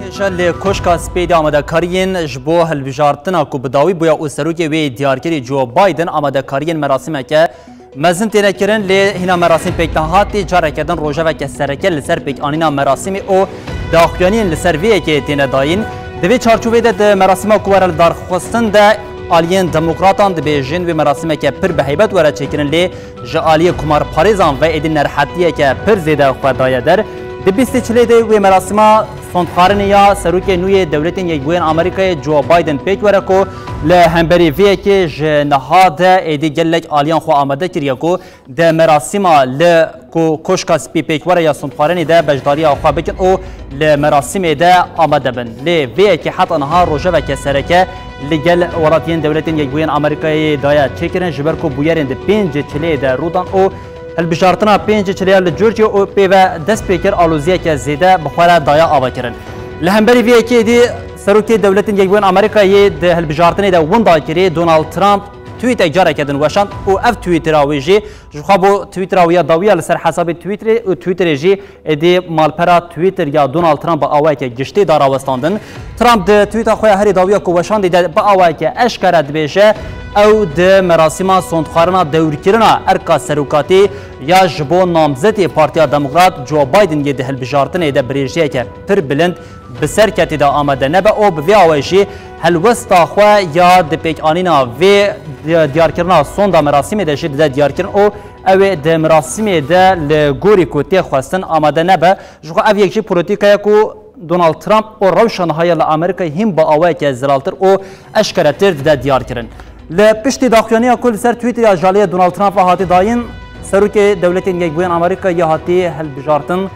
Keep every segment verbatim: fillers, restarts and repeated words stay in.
Hêja li Koşka Spî de amadekariyên ji bo hilbijartina ku bi dawî bûye û serokê wê diyarkirî Joe Biden amadekariyên merasîmeke mezin têne kirin, lê hîna merasîm pêk nehatî, careke din rojeveke sereke li ser pêkanîna merasîmê û daxuyaniyên li ser vê yekê têne dayîn. Di vê çarçovê de di merasîma ku were li darxistin de aliyên demokratan dibêjin wê merasîmeke pir bi heybet were çêkirin, lê ji aliyê komarparêzan ve êdî nerhetiyeke pir zêde xwe daye der. Di bîstê çilê de wê merasîma sondxwarinê ya serokê nû yê Dewletên Yekbûyên Amerîkayê Joe Biden pêk were ku li hemberî vê yekê ji niha de êdî gelek aliyan xwe amade kiriye ku di merasîma li ku Koşka Spî pêk were ya sondxwarinê de beşdariya xwe bikin û li merasîmê de amade bin. Lê vê yekê heta niha rojeveke sereke li gel welatiyên Dewletên Yekbûyên Amerîkayê daye çêkirin, ji ber ku bûyerên di pêncê çilê de rû dan û hilbijartina pêncê çilê ya li Georgia û pê ve dest pê kir aloziyeke zêde bi xwe re daye avakirin. Li hemberî vê yekê dî serokê Dewletên Yekbûyên Amerîkayê di hilbijartinê de winda kirî Donald Trump tweetek careke din weşand û ev Twittera wê jî ji xwe bo Twittera wî ya dawiya li ser hesabê Twitterê û Twitterê jî êdî malpera Twitter ya Donald Trump bi awayeke giştî da rawestandin. Trump di tweeta xwe ya herî dawiya ku weşandî de bi awayeke eşkere dibêje, ew di merasîma sondxwarina dewrkirina erka serokatî ya ji bo namzetê Partiya Demokrat Joe Biden yê di hilbijartinê de birêjiyeke pir bilind bi ser ketî de amade nebe û bi vê awayî jî helwesta xwe ya di pêkanîna vê di-, diyarkirina sonda merasîmê de jî dide diyarkirin û ew ê di merasîmê de li gorî ku tê xwestin amade nebe. Ji xwe ev yek jî polîtîkaya ku Donald Trump û rewşa niha ya li Amerîkayê hîn bi awayeke zelaltir û eşkeretir dide diyarkirin. Li piştî daxuyaniya ku li ser Twitter ya ji aliyê Donald Trump ve hatî dayîn, serokê Dewletên Yekbûyên Amerîkayê hatî hilbijartin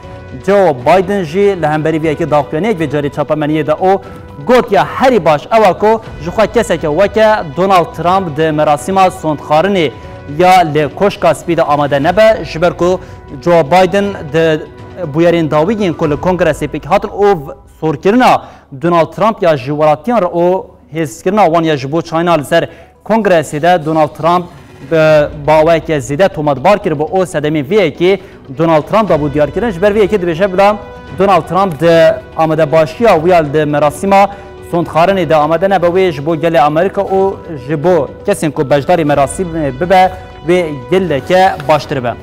Joe Biden jî li hemberî vê yekê daxuyaniyek vê carê çapemeniyê de û gotiye, herî baş ew e ku ji xwe keseke weke Donald Trump di merasîma sondxwarinê ya li Koşka Spî de amade nebe, ji ber ku Joe Biden di bûyerên dawî yên ku li Kongresê pêk hatin û sorkirina Donald Trump ya ji welatiyan re û hêzkirina wan ya ji bo çayna li ser Kongresê de Donald Trump bi, bi awayeke zêde tometbar kiribû û sedemê vê yekê Donald Trump da bû diyarkirin. Ji ber vê yekê dibêje bila Donald Trump di amadebaşiya wî ya li merasîma sondxwarinê de amade nebe, wê ji bo gelê Amerîka û ji bo kesên ku beşdarî merasîmê bibe wê geleke baştir be.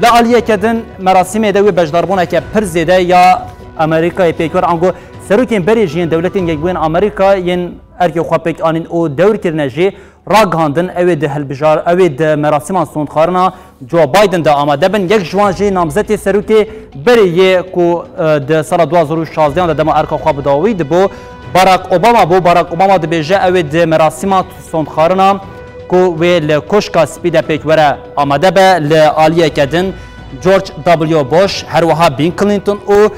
Li aliyeke din merasîmê de wê beşdarbûneke pir zêde ya Amerîkayê pêk wer, ango serokên berê jî yên Dewletên Yekbûyên Amerîka yên erkê xwe pêk anîn û dewr kirine jî ragihandin, ew ê di hilbijar-, ew ê di merasîma sondxwarina Joe Biden de amade bin. Yek ji wan jî namzetê serokê berê yê ku, e, di sala du hazar û şazdehan de dema erka xwe bi dawî dibû, Barack Obama bû. Barack Obama dibêje ew ê di merasîma sondxwarina ku wê li Koşka Spî de pêk were amade be. Li aliyeke din George W. Bush, her wiha Bill Clinton û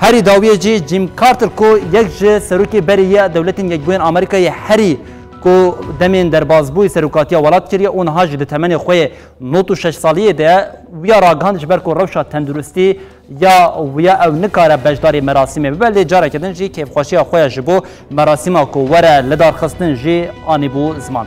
herî dawiyê jî Jimmy Carter ku yek ji serokê berê yê Dewletên Yekbûyên Amerîkayê herî ku demên derbazbûyî serokatiya welat kiriye û niha jî di temenê xwe yê nod û şeş saliyê de ye. Wî ya ragihand ji ber ku rewşa tenduristî ya wî ya ew nikare beşdarî merasîmê bibe, lê careke din jî kêfxweşiya xwe ya ji bo merasîma ku were lidarxistin jî anîbû ziman.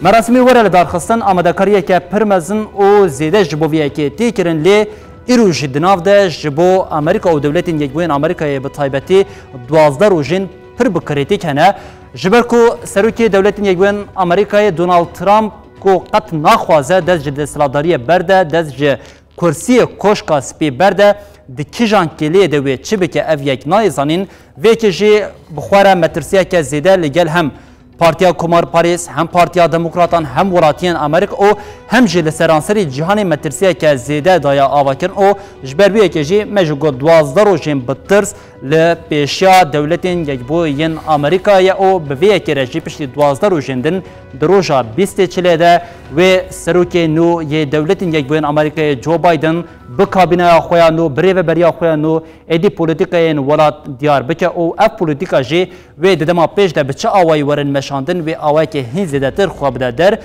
Merasîmê were lidarxistin amadekariyeke pir mezin û zêde ji bo vê yekê tê kirin, lê îro jî di nav de ji bo Amerîka û Dewletên Yekbûyên Amerîkayê bi taybetî duwazdeh rojên pir bi krîtîk hene. Ji ber ku Serokê Dewletên Yekbûyên Amerîkayê Donald Trump ku qet naxwaze dest ji desthilatdariyê berde, dest ji kursiyê Koşka Spî berde, di kîjan kêliyê de wê çi bike ev yek nayê zanîn. Vê yekê jî bi xwe re metirsiyeke zêde li gel hem Partiya Komarparêz, hem Partiya Demokratan, hem welatiyên Amerîka û hem jî li seranserî cîhanê metirsiyeke zêde daye avakirin û ji ber vê yekê jî me jî got duwazdeh rojên bi tirs li pêşiya Dewletên Yekbûyî yên Amerîkayê ye û bi vê yekê re jî piştî duwazdeh rojên din di roja bîstê çilê de wê serokê nû yê Dewletên Yekbûyên Amerîkayê Joe Biden bi kabîneya xwe ya nû, bi rêveberiya xwe ya nû êdî polîtîkayên welat diyar bike û ev polîtîka jî wê di dema pêş de bi çi awayî werin meşandin, wê awayekê hîn zêdetir xwe bide der.